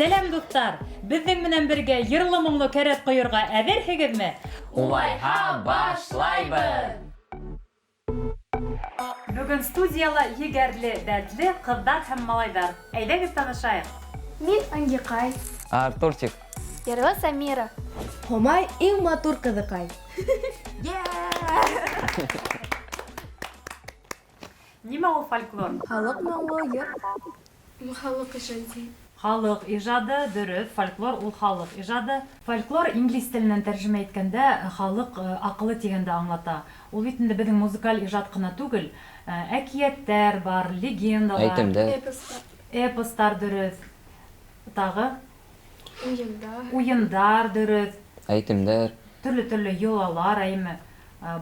Сәләм, дуҫтар! Беҙҙең менән бергә йырлы-моңло кәрәт ҡойорға әҙерһегеҙме? Улайһа, башлайбыҙ! Бөгөн студияла егәрле, дәртле ҡыҙҙар һәм малайҙар. Әйҙәгеҙ танышайыҡ. Мин Ангиҡай. Артурчик. Йырлы Самира. Һомай иң матур ҡыҙыҡай. Нимә ул фольклор? Халыҡ моңло йыр. Халыҡ ижады. Халыҡ ижады, дөрөҫ, фольклор ул халыҡ ижады. Фольклор инглиз теленән тәржемә иткәндә халыҡ аҡылы тигәнде аңлата. Ул бит инде беҙҙең музыкаль ижад ҡына түгел, әкиәттәр бар, легендалар. Әйтемдәр. Эпостар. Эпостар, дөрөҫ. Тағы? Уйындар. Уйындар, дөрөҫ. Әйтемдәр. Төрлө-төрлө йолалар, әйме,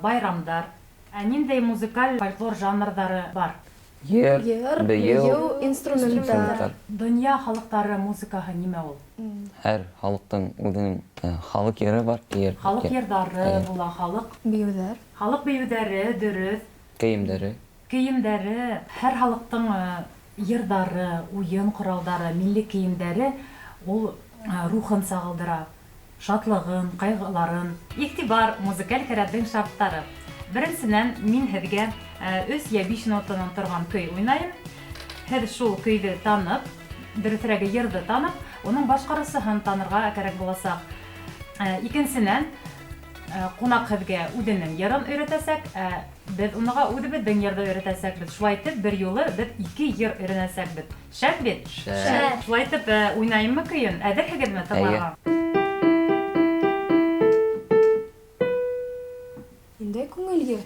байрамдар. Ә ниндәй музыкаль фольклор жанрҙары бар? Йыр, Йыр, бейеү, бейеү, инструменттар. инструменттар. Донъя халыҡтары музыкаһы нимә ул? Һәр халыҡтың үҙенең халыҡ йыры бар, йыр. Халыҡ йырҙары Эйе. була, халыҡ. Бейеүҙәр. Халыҡ бейеүҙәре, дөрөҫ. Кейемдәре. Кейемдәре, һәр халыҡтың йырҙары, уйын ҡоралдары, милли кейемдәре ул рухын сағылдыра, шатлығын, ҡайғыларын. Иғтибар, музыкаль кәрәтең шарттары. Беренсенән, мин һеҙгә 3 йә 5 нотанан торған көй уйнайым. Һеҙ шул көйҙө танып, дөрөҫөрәге йырҙы танып, уның башҡарыусыһын танырға кәрәк буласаҡ. Икенсенән, ҡунаҡ һеҙгә үҙенең йырын өйрәтәсәк, ә беҙ уныға үҙебеҙҙең йырҙы өйрәтәсәкбеҙ. Шулай итеп, бер юлы беҙ 2 йыр өйрәнәсәкбеҙ. Шәп бит? Шәп. Шәп. Шулай итеп, уйнайыммы көйөн? Әҙерһегеҙме тыңларға? Ниндәй күңелле?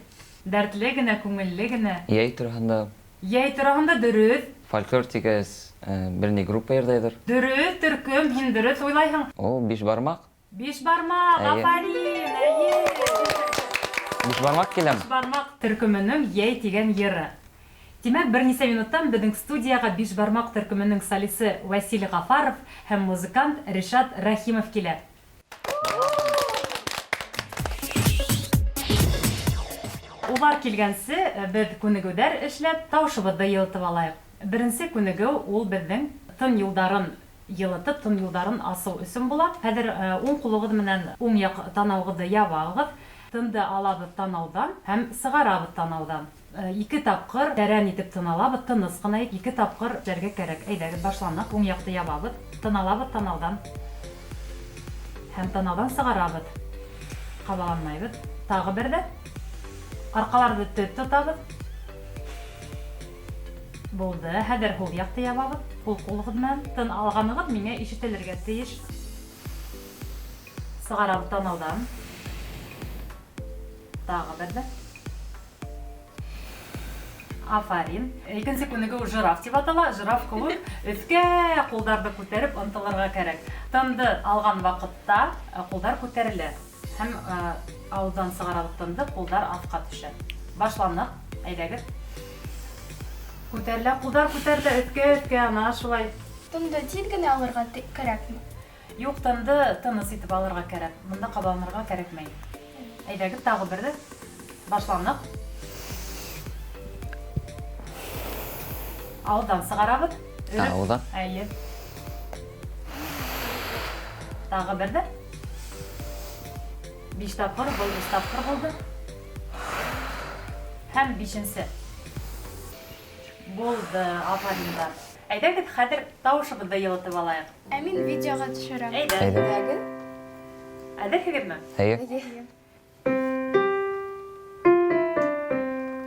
Дәртле генә, күңелле генә. Йәй тураһында. Йәй тураһында дөрөҫ. Фольклор тигәс, бер ни группа йырҙайҙыр. Дөрөҫ, төркөм, һин дөрөҫ уйлайһың. О, биш бармаҡ. Биш бармаҡ, Эйе. афарин, эйе. Биш бармаҡ киләм. Биш бармаҡ төркөмөнөң Йәй тигән йыры. Тимәк, бер нисә минуттан беҙҙең студияға Биш бармаҡ төркөмөнөң солисы Вәсил Ғафаров һәм музыкант Ришат Рәхимов килә. Улар килгәнсе беҙ күнегеүҙәр эшләп тауышыбыҙҙы йылытып алайыҡ. Беренсе күнегеү ул беҙҙең тын юлдарын йылытып, тын юлдарын асыу өсөн була. Хәҙер уң ҡулығыҙ менән уң яҡ танауығыҙҙы ябағыҙ. Тынды алабыҙ танауҙан һәм сығарабыҙ танауҙан. 2 тапҡыр тәрән итеп тын алабыҙ, тыныс ҡына 2 тапҡыр эшләргә кәрәк. Әйҙәгеҙ, башланыҡ. Уң яҡты ябабыҙ, тын алабыҙ танауҙан һәм танауҙан сығарабыҙ. Ҡабаланмайбыҙ. Тағы бер ҙә. Арҡаларҙы төҙ тотабыҙ. Булды. Хәҙер һул яҡты ябабыҙ. Һул ҡулығыҙ менән тын алғанығыҙ миңә ишетелергә тейеш. Сығарабыҙ танауҙан. Тағы бер ҙә. Афарин. Икенсе күнегеү жираф тип атала. Жираф кеүек өҫкә ҡулдарҙы күтәреп ынтылырға кәрәк. Тынды алған ваҡытта ҡулдар күтәрелә. Һәм ауыҙҙан сығарабыҙ тынды, ҡулдар аҫҡа төшә. Башланыҡ. Әйҙәгеҙ. Күтәрелә, ҡулдар күтәрелә, өҫкә, өҫкә, ана шулай. Тынды тиҙ генә алырға кәрәкме? Юҡ, тынды тыныс итеп алырға кәрәк. Бында ҡабаланырға кәрәкмәй. Әйҙәгеҙ, тағы берҙе. Башланыҡ. Ауыҙҙан сығарабыҙ. Өрөп. Ауыҙҙан? Эйе. Тағы берҙе. 5 тапҡыр, был 3 тапҡыр булды. Һәм 5-нсе. Булды, афариндар. Әйҙәгеҙ, хәҙер тауышыбыҙҙы йылытып алайыҡ. Ә мин видеоға төшөрәм. Әйҙә. Әйҙә. Әйҙәгеҙ. Әҙерһегеҙме? Эйе. Эйе.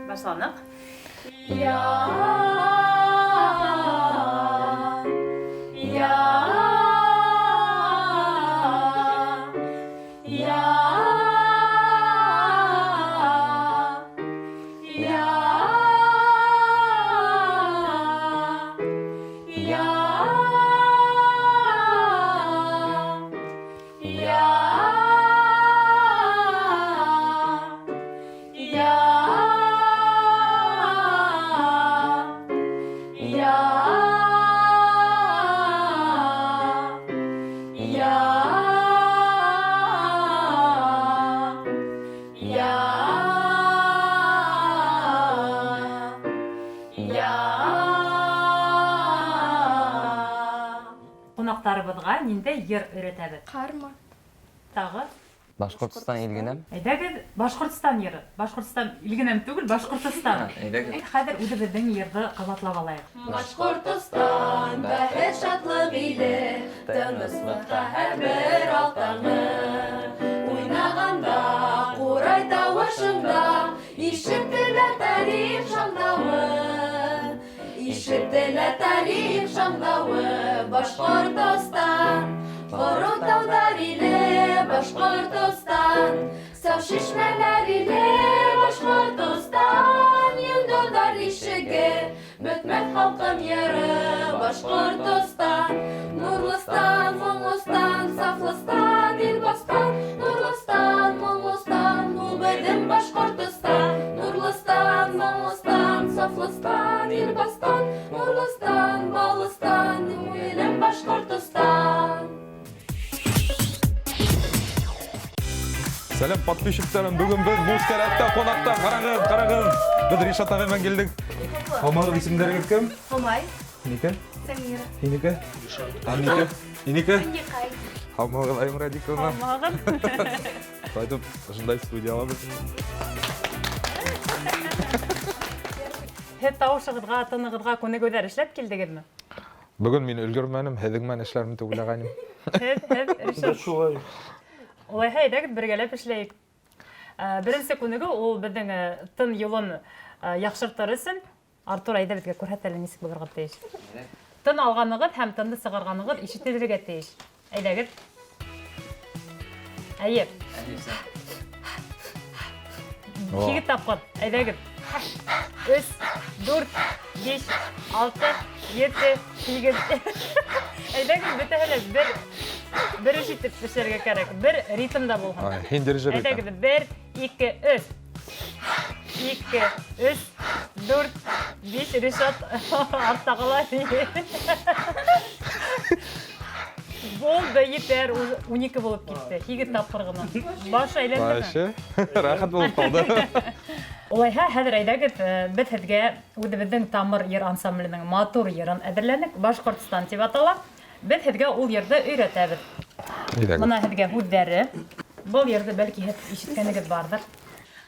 Башланыҡ. Я. Я. Я. Я. Я. Я. Я. Балаларға ниндәй йыр өйрәтәбеҙ? Карма. Тағы? Башҡортостан илгенәм. Әйҙәгеҙ, Башҡортостан йыры. Башҡортостан илгенәм түгел, Башҡортостан. Әйҙәгеҙ. Хәҙер үҙебеҙҙең йырҙы ҡабатлап алайыҡ. Башҡортостан, бәхет шатлыҡ иле, тыныслыҡта һәр бер ал таңы. Уйнағанда ҡурай тауышында ишетелә тарих шаңдауы. Ишетелә тарих шаңдауы, Башҡортостан, ғорур тауҙар иле, Башҡортостан, саф шишмәләр иле, Башҡортостан, йондоҙҙар ишеге, бөтмәҫ халҡым йыры, Башҡортостан, нурлыстан, моңлостан, сафлыстан, илбастан, нурлыстан, моңлостан, ул беҙҙең Башҡортостан, нурлыстан, моңлостан, сафлыстан, илбастан, нурлыстан, баллыстан, илем Башҡортостан. Сәлем подписчиктарым, бөгөн беҙ Музкәрәттә ҡунаҡта. Ҡарағыҙ, ҡарағыҙ. Беҙ Ришат ағай менән килдек. Һаумығыҙ, исемдәрегеҙ кем? Һомай. Һинеке? Самира. Һинеке? Һинеке? Һинеке? Ниҡай. Һаумығыҙ, Айым Радиковна. Һаумығыҙ. Ҡайтып, ошондай студияла беҙ. Һеҙ тауышығыҙға, тынығыҙға күнегеүҙәр эшләп килдегеҙме? Бөгөн мин өлгөрмәнем, һеҙҙең менән эшләрмен тип уйлағайным. Һеҙ, Ришат. Шулай. Улайһа, әйҙәгеҙ бергәләп эшләйек. Беренсе күнегеү ул беҙҙең тын юлын яҡшыртыр өсөн. Артур, әйҙә беҙгә күрһәт әле, нисек булырға тейеш. Тын алғанығыҙ һәм тынды сығарғанығыҙ ишетелергә тейеш. Әйҙәгеҙ. Әйе. Һигеҙ тапҡыр. Әйҙәгеҙ. Өс, дүрт, биш, алты, ете, һигеҙ. Әйҙәгеҙ, бөтәһе лә бер эш итеп эшләргә кәрәк. Бер ритмда булһын. Ай, һин дирижер итә. Әйҙәгеҙ, бер, ике, өс. Ике, өс, дүрт, биш. Ришат артта ҡала. Булды, етәр, 12 булып китте. Һигеҙ тапҡыр ғына. Баш әйләндеме? Башы. Рәхәт булып ҡалды. Улайһа, хәҙер әйҙәгеҙ, беҙ һеҙгә үҙебеҙҙең Тамыр йыр ансамбленең матур йырын әҙерләнек. Башҡортостан тип атала. Беҙ һеҙгә ул йырҙы өйрәтәбеҙ. Әйҙәгеҙ. Бына һеҙгә һүҙҙәре. Был йырҙы бәлки һеҙ ишеткәнегеҙ барҙыр.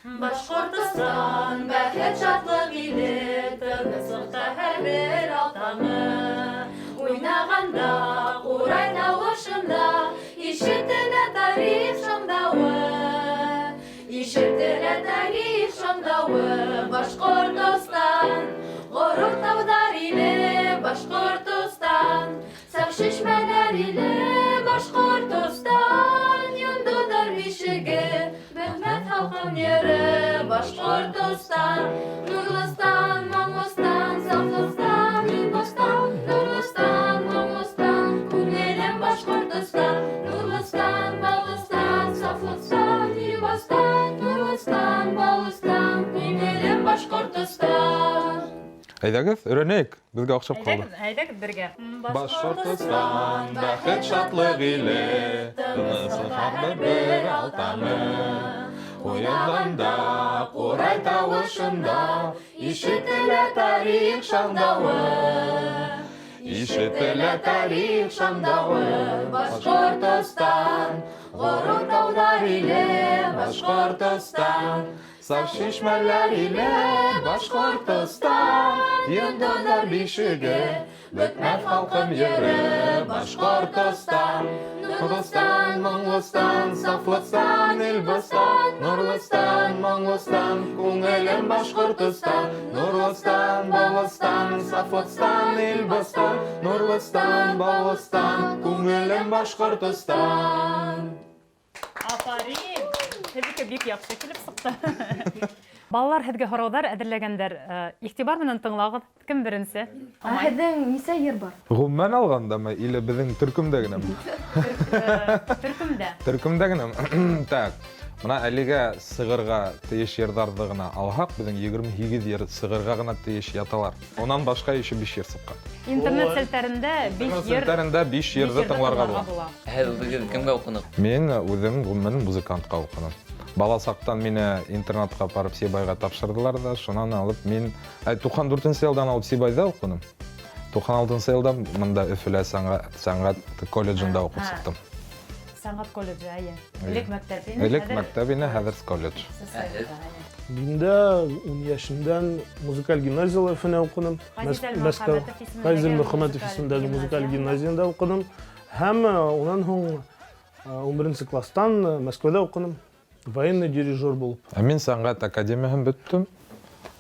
Башҡортостан, бәхет шатлыҡ иле, тыныслыҡта һәр бер ал таңы. Уйнағанда ҡурай тауышында ишетелә тарих шаңдауы. Ишетелә тарих шаңдауы, Башҡортостан, ғорур тауҙар иле, Башҡортостан, саф шишмәләр иле, Башҡортостан, йондоҙҙар бишеге, бөтмәҫ халҡым йыры, Башҡортостан, нурлыстан, моңлостан, сафлыстан, илбастан, нурлыстан, моңлостан, күңелем Башҡортостан, нурлыстан, баллыстан, сафлыстан, илбастан, нурлыстан, баллыстан, күңелем Башҡортостан. Әйҙәгеҙ, өйрәнәйек, беҙгә оҡшап ҡалды. Әйҙәгеҙ, әйҙәгеҙ бергә. Башҡортостан, бәхет шатлыҡ иле, тыныслыҡ һәр бер ал таңы. Уйнағанда ҡурай тауышында ишетелә тарих шаңдауы. Ишетелә тарих шаңдауы, Башҡортостан, ғорур тауҙар иле, Башҡортостан, саф шишмәләр иле, Башҡортостан, йондоҙҙар бишеге, бөтмәҫ халҡым йыры, Башҡортостан, нурлыстан, моңлостан, сафлыстан, илбастан, нурлыстан, моңлостан, күңелем Башҡортостан, нурлыстан, баллыстан, сафлыстан, илбастан, нурлыстан, баллыстан, күңелем Башҡортостан. Афарин! Һеҙҙеке бик яҡшы килеп сыҡты. Балалар һеҙгә һорауҙар әҙерләгәндәр. Иғтибар менән тыңлағыҙ. Кем беренсе? Ә һеҙҙең нисә йыр бар? Ғөмүмән алғандамы или беҙҙең төркөмдә генәме? Төркөмдә. Төркөмдә генәме? Так. Бына әлегә сығырға тейеш йырҙарҙы ғына алһаҡ, беҙҙең 28 йыр сығырға ғына тейеш яталар. Унан башҡа еще 5 йыр сыҡҡан. Интернет селтәрендә 5 Интернет йыр селтәрендә 5 йырҙы биш йырҙы тыңларға тыңларға була. була. Һеҙ үҙегеҙ кемгә уҡыныҡ? Мин үҙем ғөмүмән музыкантҡа уҡыным. Бала саҡтан мине интернатҡа апарып Сибайға тапшырҙылар ҙа, шунан алып мин, туҡһан дүртенсе йылдан алып Сибайҙа уҡыным. 96 йылда мында Өфөлә сәнғәт колледжында уҡып сыҡтым. Сәнғәт колледжы, әйе. Әйе. Элек мәктәп ине. Элек мәктәп ине, хәҙер колледж. Мин дә 10 йәшемдән музыкаль гимназияла Өфөнә уҡыным. Ғәзиз Мәскәү. Әлмөхәмәтов исемендәге Ғәзиз Әлмөхәмәтов исемендәге музыкаль гимназияда уҡыным. Һәм унан һуң 11 класстан Мәскәүҙә уҡыным. Военный дирижер булып. Ә мин сәнғәт академияһын бөттөм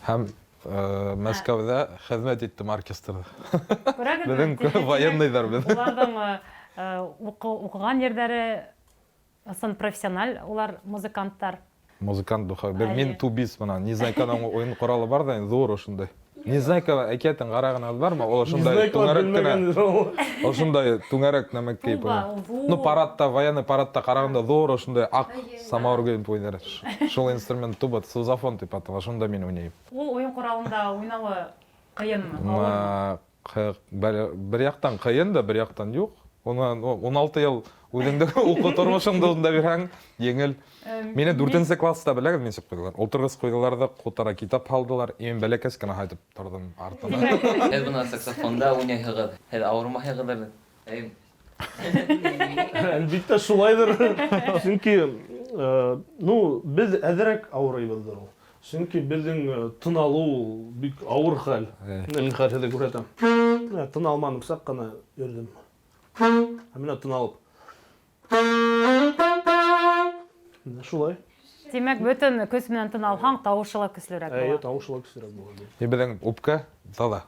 һәм Мәскәүҙә хеҙмәт иттем оркестрҙа. Күрәгеҙме? Беҙҙең военныйҙар беҙ. Уларҙың уҡыған ерҙәре ысын профессиональ, улар музыканттар. Музыкант духа. Бер Әйе. мин тубист мына. Незнайканың уйын ҡоралы бар да, ҙур ошондай. Незнайка әкиәтен ҡарағанығыҙ бармы? Ул ошондай Незнайкалар түңәрәк кенә. белмәгән ул. Ошондай түңәрәк нәмә кейеп Туба, уйнай. ул ҙур. Ну, парадта, военный парадта ҡарағанда ҙур ошондай аҡ самауыр кейеп уйнар. Шул инструмент туба, сузофон тип атала, шунда мин уйнайым. Ул уйын ҡоралында уйнауы ҡыйынмы? Ауырмы? Бер яҡтан ҡыйын да, бер яҡтан юҡ. 16 йыл үҙеңдең уҡыу тормошоңдо унда бирһәң, еңел. Мине 4 класста беләгеҙ, нисек ҡуйҙылар? Ултырғыс ҡуйҙылар ҙа, ҡутара китап һалдылар. И мин бәләкәс кенә ҡайтып торҙом артына. Һеҙ бына саксофонда уйнайһығыҙ. Һеҙ ауырмайһығыҙ. Әй. Әлбиттә шулайҙыр. Сөнки, ну, беҙ әҙерәк ауырыйбыҙҙыр ул. Сөнки беҙҙең тын алыу бик ауыр хәл. Мин хәҙер һеҙгә күрһәтәм. Менә тын алманым, саҡ ҡына йөрөйөм. Ә менә тын алып. Менә шулай. Тимәк, бөтөн көс менән тын алһаң, тауышы ла көслөрәк Әйе, була. тауышы ла көслөрәк була. И беҙҙең үпкә таҙа.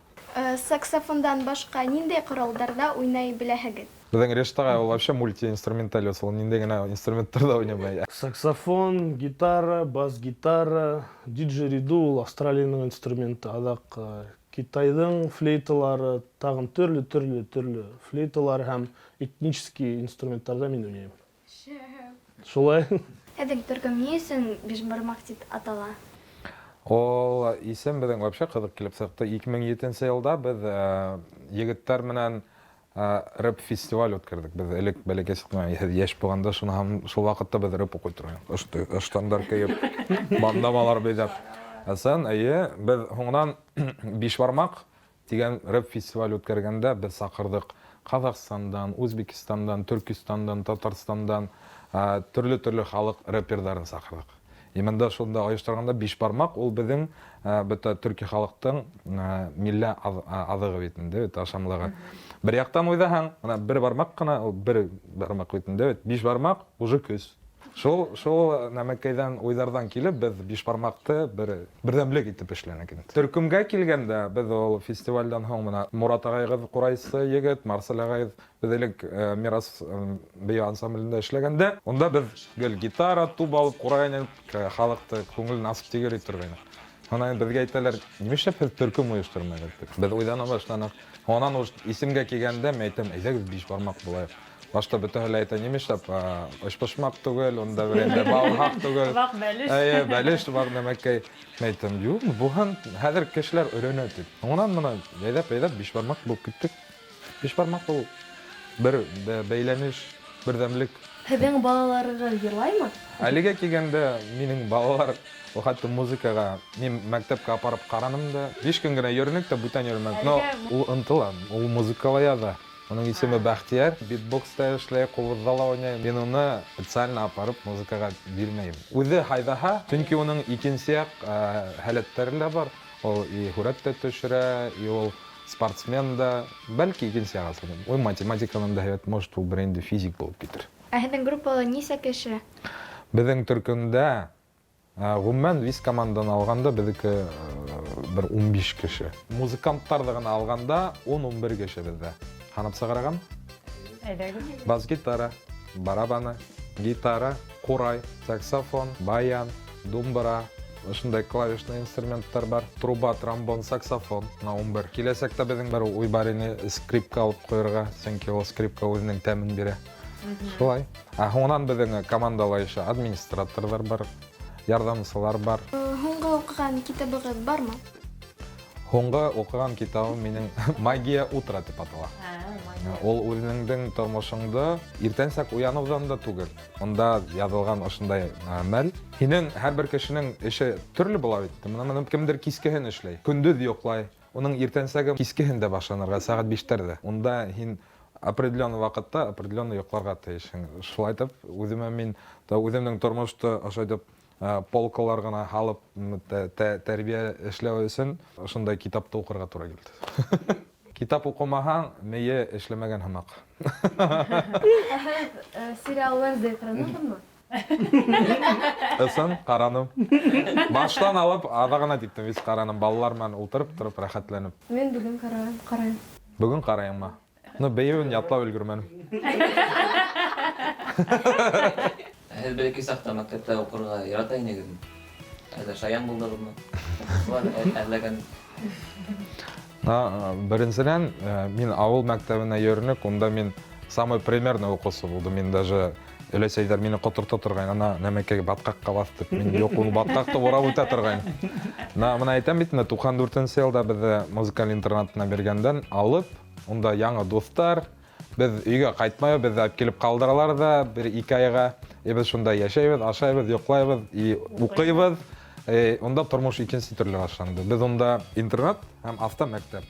Саксофондан башҡа ниндәй ҡоралдарҙа уйнай беләһегеҙ? Беҙҙең Ришат ағай ул вообще мультиинструменталист, ул ниндәй генә инструменттарҙа уйнамай. Саксофон, гитара, бас-гитара, диджериду ул Австралияның инструменты, аҙаҡ Китайҙың флейталары, тағын төрлө-төрлө төрлө флейталар һәм этнический инструменттарҙа мин уйнайым. Шулай. Һеҙҙең төркөм ни өсөн бишбармаҡ тип атала? Ул исем беҙҙең вообще ҡыҙыҡ килеп сыҡты. 2007 йылда беҙ егеттәр менән рэп фестиваль үткәрҙек. Беҙ элек бәләкәс кенә, йәш булғанда, шуны һәм шул ваҡытта беҙ рэп уҡый торғайныҡ. Ошондай ыштандар кейеп, бандамалар бейҙәп. Әсән, әйе, беҙ һуңынан Бишбармаҡ тигән рэп фестиваль үткәргәндә беҙ саҡырҙыҡ Ҡаҙағстандан, Үзбекстандан, Төркөстандан, Татарстандан, төрлө-төрлө халыҡ рэперҙарын саҡырҙыҡ. И мында шунда ойошторғанда Бишбармаҡ ул беҙҙең, бөтә төрки халыҡтың, милли аҙығы бит инде, бит ашамлығы. Бер яҡтан уйлаһаң, бына бер бармаҡ ҡына, ул бер бармаҡ бит инде, бит биш бармаҡ уже көс. Шул нәмәкәйҙән уйҙарҙан килеп, беҙ бишбармаҡты бер берҙәмлек итеп эшләнек инде. Төркөмгә килгәндә, беҙ ул фестивалдән һуң бына Мурат ағайығыҙ ҡурайсы егет, Марсель ағайығыҙ, беҙ элек Мирас бейеү ансамблендә эшләгәндә, унда беҙ гел гитара, туба алып ҡурай уйнап, халыҡты күңелен асып тигәр итеп торғайныҡ. Унан беҙгә әйтәләр, нишләп һеҙ төркөм ойоштормайһығыҙ тип. Беҙ уйлана башланыҡ. Унан уж исемгә килгәндә мин әйтәм, әйҙәгеҙ бишбармаҡ булайыҡ. Башта бөтәһе лә әйтә, нишләп, өсбошмаҡ түгел, унда бер инде бауырһаҡ түгел. Ваҡ бәлеш. Әйе, бәлеш ваҡ нәмәкәй. Мин әйтәм, юҡ, булһын, хәҙер кешеләр өйрәнә тип. Унан бына әйҙәп-әйҙәп бишбармаҡ булып киттек. Бишбармаҡ ул бер бәйләнеш, берҙәмлек. Һеҙҙең балаларығыҙ йырлаймы? Әлегә килгәндә минең балалар ул хатта музыкаға, мин мәктәпкә апарып ҡараным да, 5 көн генә йөрөнөк тә бүтән йөрөмәнек. Но Әлегә ул ынтыла, ул музыкала яҙа. Уның исеме Бәхтияр, битбокста эшләй, ҡубыҙҙа ла уйнай. Мин уны специально апарып музыкаға бирмәйем. Үҙе һайҙаһа, сөнки уның икенсе яҡ һәләттәре лә бар. Ул и һүрәт тә төшөрә, и ул спортсмен да, бәлки икенсе яҡ асылыр. Ул математиканан да һәйбәт, может, ул бер инде физик булып китер. Ә һеҙҙең группала нисә кеше? Беҙҙең төркөмдә, ғөмүмән, виз команданы алғанда беҙҙеке бер 15 кеше. Музыканттарҙы ғына алғанда 10-11 кеше беҙҙә. Һанап сығараған? Әйҙәгеҙ. Бас гитара, барабаны, гитара, ҡурай, саксофон, баян, думбыра, ошондай клавишный инструменттар бар. Труба, тромбон, саксофон, мына 11. Киләсәктә беҙҙең бер уй бар ине скрипка алып ҡуйырға, сөнки ул скрипка үҙенең тәмен бирә. Шулай. Ә һуңынан беҙҙең командала еще администраторҙар бар, ярҙамсылар бар. Һуңғы уҡыған китабығыҙ бармы? Һуңғы уҡыған китабым минең Магия утра тип атала. Магия. Ул үҙеңдең тормошоңдо иртәнсәк уяныуҙан да түгел. Унда яҙылған ошондай мәл. Һинең һәр бер кешенең эше төрлө була бит. Бына кемдер кискеһен эшләй, көндөҙ йоҡлай. Уның иртәнсәге кискеһендә башланырға, сәғәт 5-тәрҙә. Унда һин определенный ваҡытта определенный йоҡларға тейешһең. Шулай итеп, үҙемә мин үҙемдең тормошто ошо итеп полкалар ғына һалып тәрбиә эшләү өсөн ошондай китапты уҡырға тура килде. Китап уҡымаһаң, мейе эшләмәгән һымаҡ. Ә һеҙ сериал Wednesday ҡаранығыҙмы? Ысын, ҡараным. Баштан алып аҙағына тиктем весь ҡараным. Балалар менән ултырып тороп рәхәтләнеп. Мин бөгөн ҡарайым, ҡарайым. Бөгөн ҡарайыңмы? Ну, бейеүен ятлап өлгөрмәнем. Һеҙ бәләкәй саҡта мәктәптә уҡырға ярата инегеҙме? Әллә шаян булдығыҙмы? Уҡыусылар әрләгән. Беренсенән, мин ауыл мәктәбенә йөрөнөк, унда мин самый примерный уҡыусы булдым. Мин даже өләсәйҙәр мине ҡоторта торғайны, ана нәмәкәй батҡаҡҡа баҫ тип, мин юҡ, ул батҡаҡты урап үтә торғайным. Мына әйтәм бит инде, 94 йылда беҙҙе музыкаль интернатына биргәндән алып, унда яңы дуҫтар, беҙ өйгә ҡайтмайбыҙ, беҙҙе алып килеп ҡалдыралар ҙа бер 2 айға, и беҙ шунда йәшәйбеҙ, ашайбыҙ, йоҡлайбыҙ, и уҡыйбыҙ. Унда тормош икенсе төрлө башланды. Беҙ унда интернат һәм авто мәктәп.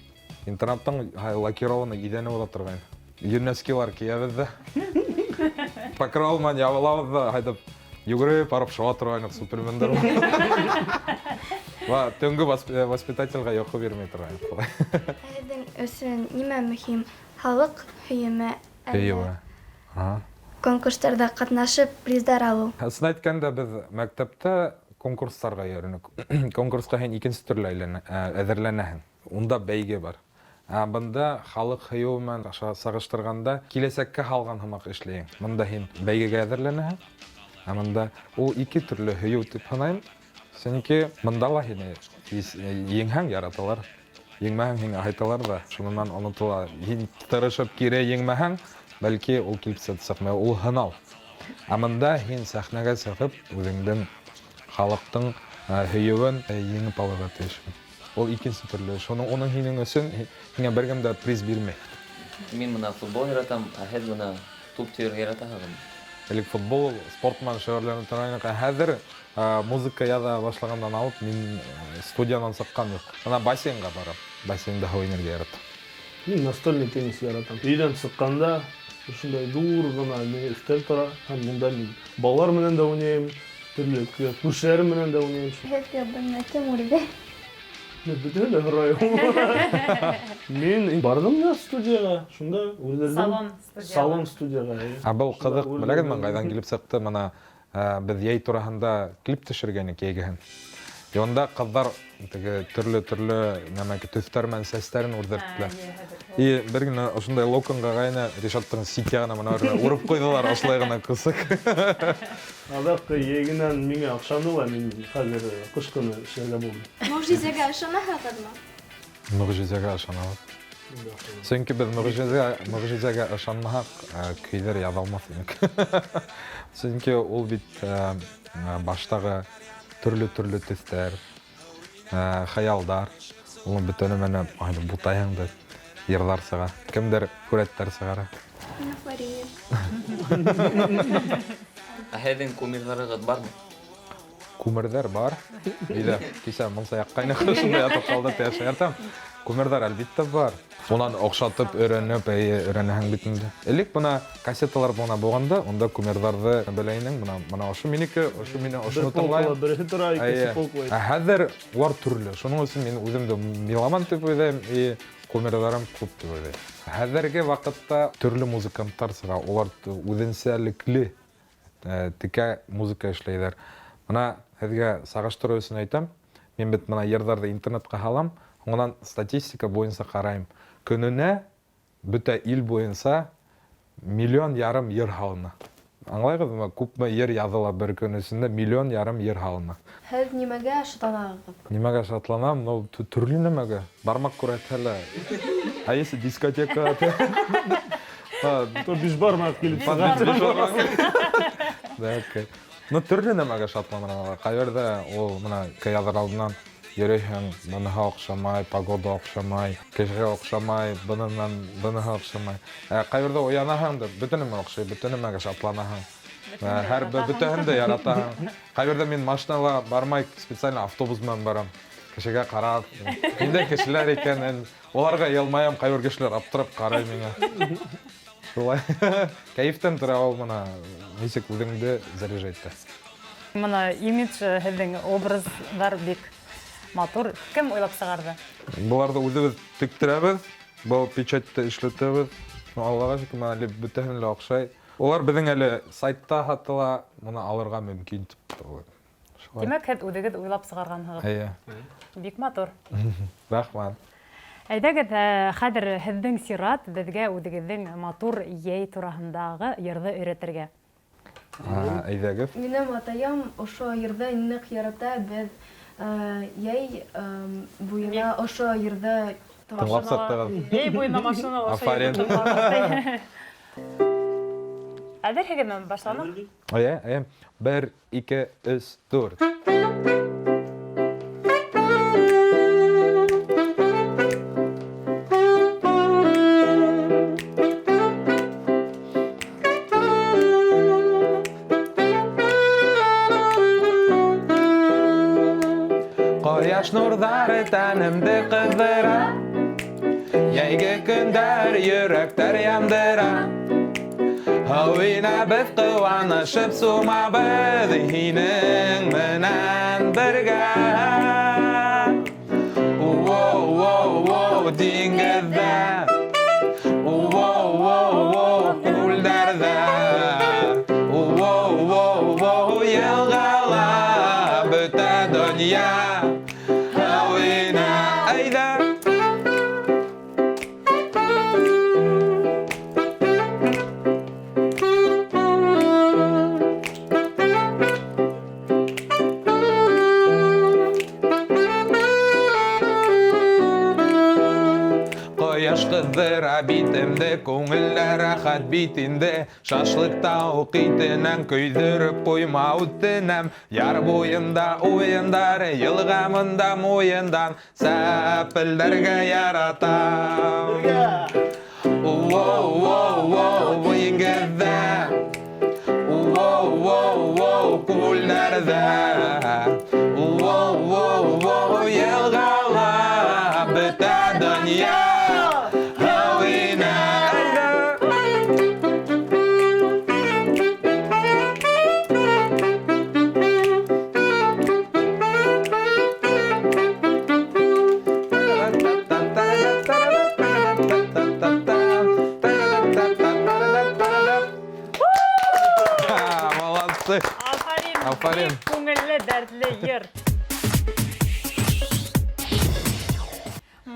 Интернаттың лакированный иҙәне була торғайны. Юнескилар кейәбеҙ ҙә. Покрывал менән ябылабыҙ ҙа, һайтып йүгереп барып шыуа торғайныҡ супермендәр. Ва төнгө воспитательға йоҡо бирмәй торғайныҡ. Һеҙҙең өсөн нимә мөһим? Халыҡ һөйөмө әллә Һөйөүе. Конкурстарҙа ҡатнашып приздар алыу? Ысын әйткәндә, беҙ мәктәптә конкурстарға йөрөнөк. Конкурсҡа һин икенсе төрлө әҙерләнәһең. Унда бәйге бар. Ә бында халыҡ һөйөүе менән сағыштырғанда киләсәккә һалған һымаҡ эшләйһең. Бында һин бәйгегә әҙерләнәһең. Ә бында ул ике төрлө һөйөү тип һанайым. Сөнки бында ла һине еңһәң яраталар, еңмәһәң һиңә һайталар ҙа, шунан онотола. Һин тырышып кире еңмәһәң, бәлки ул килеп сыҡмай, ул һынау. Ә бында һин сәхнәгә сығып, үҙеңдең халыҡтың һөйөүен еңеп алырға тейешһең. Ул икенсе төрлө. Шуның уның һинең өсөн һиңә бер кем дә приз бирмәй. Мин бына футбол яратам, ә һеҙ бына туп тибергә яратаһығыҙмы? Элек футбол, спорт менән шөғөлләнеп торғайныҡ. Ә хәҙер музыка яҙа башлағандан алып мин студиянан сыҡҡан юҡ. Бына бассейнға барам. Бассейнда һыу инергә яратам. Мин настольный теннис яратам. Өйҙән сыҡҡанда ошондай ҙур ғына мине өҫтәл тора һәм унда мин балалар менән дә уйнайым, төрлө күршеләрем менән дә уйнайым. Һеҙгә бына кем үрҙе? Мин бөтәһен дә һорайым. Мин барҙым да студияға, шунда үрҙерҙем. Салон студияға. Салон студияға, эйе. Ә был Шунда ҡыҙыҡ, үрҙерҙем. беләгеҙме, ҡайҙан килеп сыҡты? Бына беҙ йәй тураһында клип төшөргәйнек йәйгеһен. И унда ҡыҙҙар теге төрлө-төрлө нәмәке төҫтәр менән сәстәрен үрҙерттеләр. И бер генә ошондай локонға ғайны Ришаттың сит яғына бына урып ҡуйҙылар, ошолай ғына ҡысыҡ. Аҙаҡ йәйгенән миңә оҡшаны ла, мин хәҙер ҡыш көнө эшләргә булдым. Мөғжизәгә ышанаһығыҙмы? Мөғжизәгә ышанабыҙ. Сөнки беҙ мөғжизәгә ышанмаһаҡ, көйҙәр яҙа алмаҫ инек. Сөнки ул бит баштағы төрлө-төрлө төҫтәр, хыялдар, уны бөтә нәмәне бутайһың да йырҙар сыға. Кемдер һүрәттәр сығара. Афарин. Ә һеҙҙең кумирҙарығыҙ бармы? Күмерҙәр бар. Өйҙә кисә мунса яҡҡайны, шунда ятып ҡалды тип шаяртам. Күмерҙәр әлбиттә бар. Унан оҡшатып өйрәнеп, эйе, өйрәнәһең бит инде. Элек бына кассеталар бына булғанда, унда күмерҙәрҙе белә инең, бына ошо минеке, ошо мине, ошоно Бер полкала тыңлайым. береһе тора, икенсе Эйе. полкала. Ә хәҙер улар төрлө. Шуның өсөн мин үҙемде меломан тип уйлайым, и кумирҙарым күп тип уйлайым. Хәҙерге ваҡытта төрлө музыканттар сыға, улар үҙенсәлекле текә музыка эшләйҙәр. Бына һеҙгә сағыштырыу өсөн әйтәм, мин бит бына йырҙарҙы интернетҡа һалам, һуңынан статистика буйынса ҡарайым. Көнөнә бөтә ил буйынса миллион ярым йыр һалына. Аңлайғыҙмы, күпме йыр яҙыла бер көн эсендә, миллион ярым йыр һалына. Һеҙ нимәгә шатланаһығыҙ? Нимәгә шатланам? Ну, төрлө нәмәгә. Бармаҡ күрһәтһә лә. А если дискотека? То биш бармаҡ килеп сыға. Биш бармаҡ. Да, окей. Ну, төрлө нәмәгә шатланырға. Ҡайҙа ул бына яҙыр алдынан йөрөйһөң, быныһы оҡшамай, погода оҡшамай, кешегә оҡшамай, бынынан быныһы оҡшамай. Ҡайҙа уянаһың да, бөтә нәмә оҡшай, бөтә нәмәгә шатланаһың. Һәр бөтәһен дә яратаһың. Ҡайҙа мин машинала бармай, специально автобус менән барам. Кешегә ҡарап, ниндәй кешеләр икәнен, уларға йылмаям, ҡайбер кешеләр аптырап ҡарай миңа. Шулай. Кәйефтән тора ул мына нисек үҙеңде заряжать итә. Мына имидж һеҙҙең образдар бик матур. Кем уйлап сығарҙы? Быларҙы үҙебеҙ тектерәбеҙ, был печатьты эшләтәбеҙ. Ну, Аллаға шөкөр, мына әле бөтәһенә лә оҡшай. Улар беҙҙең әле сайтта һатыла, мына алырға мөмкин тип. Шулай. Тимәк, һеҙ үҙегеҙ уйлап сығарғанһығыҙ. Эйе. Бик матур. Рәхмәт. Әйҙәгеҙ, хәҙер һеҙҙең сират беҙгә үҙегеҙҙең матур йәй тураһындағы йырҙы өйрәтергә. Әйҙәгеҙ. Минең атайым ошо йырҙы ныҡ ярата, беҙ йәй буйына ошо йырҙы тыңлап сыҡтығыҙ. Йәй буйына машинала ошо Афарин. йырҙы тыңлап. Әҙерһегеҙме, башланыҡ? Эйе, эйе. 1, 2, 3, 4. Ҡояш нурҙары тәнемде ҡыҙҙыра, йәйге көндәр йөрәктәр яндыра. Һыу инәбеҙ, ҡыуанышып сумабыҙ һинең менән бергә. Воу-воу-воу, диңгеҙҙә, воу-воу-воу, күлдәрҙә, воу-воу-воу, йылғала, бөтә донъя һыу инә. Әйҙә! Ҡояш ҡыҙҙыра битемде, күңелдә рәхәт бит инде. Шашлыкта уҡ итенән көйҙөрөп ҡуйма үтенәм. Яр буйында уйындар, йылға мында муйындан, сәпелдәргә яратам. Воу-воу-воу, диңгеҙҙә, воу-воу-воу, күлдәрҙә, воу-воу-воу, йылғала, бөтә донъя һыу инә. Молодцы! Афарин! Афарин! Бик күңелле, дәртле йыр.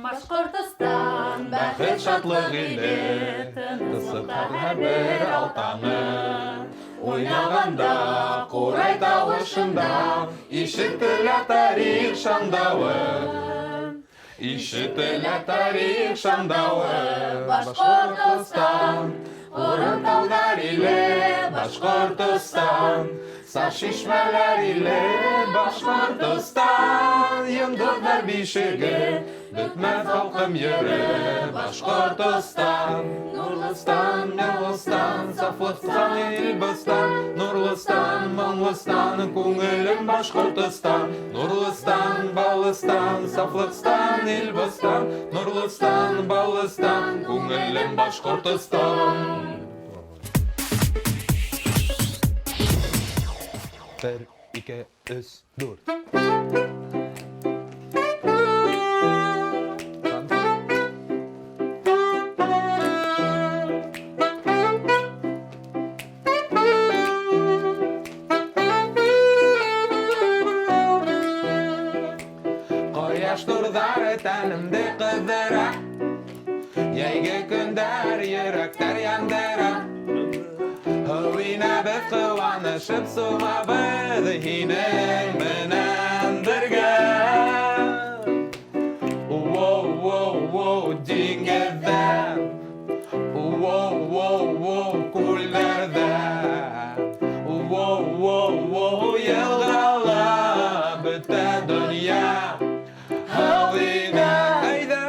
Башҡортостан, бәхет, шатлыҡ иле, тыныслыҡта һәр алтаңы. Уйнағанда ҡурай тауышында ишетелә тарих шаңдауы. Ишетелә тарих шаңдауы. Башҡортостан, урын тауҙар иле, Башҡортостан, саф шишмәләр иле, Башҡортостан, йондоҙҙар бишеге, бөтмәҫ халҡым йыры, Башҡортостан, нурлыстан, моңлостан, сафлыҡстан, илбостан, нурлыстан, моңлостан, күңелем Башҡортостан, нурлыстан, баллыстан, сафлыҡстан, илбостан, нурлыстан, баллыстан, күңелем Башҡортостан. 1, 2, 3, 4. Ҡояш нурҙары тәнемде ҡыҙҙыра, йәйге көндәр йөрәктәр яндыра. Һыу инәбеҙ, ҡыуанышып сумабыҙ һинең менән бергә. Воу-воу-воу, диңгеҙҙә, воу-воу-воу, күлдәрҙә, воу-воу-воу, йылғала, бөтә донъя һыу инә. Әйҙә!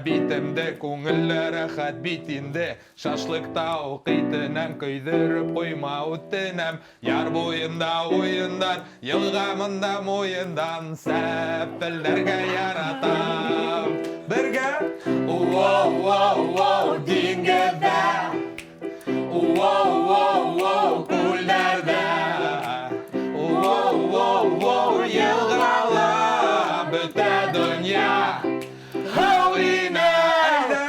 битемде, күңелле рәхәт бит инде. Шашлыкта ук итенәм, көйҙөрөп ҡуйма, үтенәм. Яр буйында уйындар, йылға мында муйындан. Сәпелдәргә яратам. Бергә! Уоу-уоу-уоу, диңгеҙҙә. Уоу-уоу-уоу, күлдәрҙә. Уоу-уоу-уоу, йылғала. Бөтә донъя һыу инә. Әйҙә!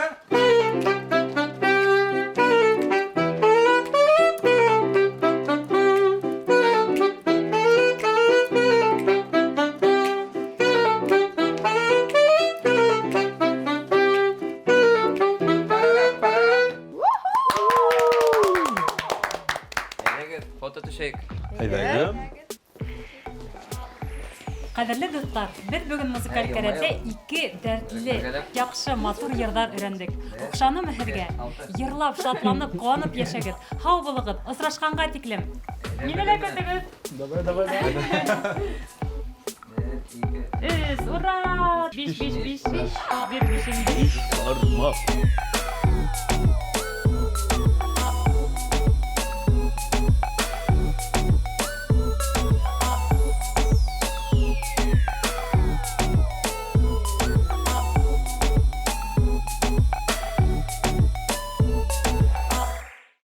Әйҙәгеҙ, фото төшәйек. Әйҙәгеҙ. Ҡәҙерле дуҫтар, беҙ бөгөн музыкаль кәрәҙҙә ике дәртле, яҡшы, матур йырҙар өйрәндек. Оҡшанымы һеҙгә? Йырлап, шатланып, ҡыуанып йәшәгеҙ. Һау булығыҙ, осрашҡанға тиклем. Мине лә көтөгөҙ. Давай, давай, давай. Бер, ике, Өс, ура! Биш, биш, биш, биш. Бер, бишең биш. Бармаҡ.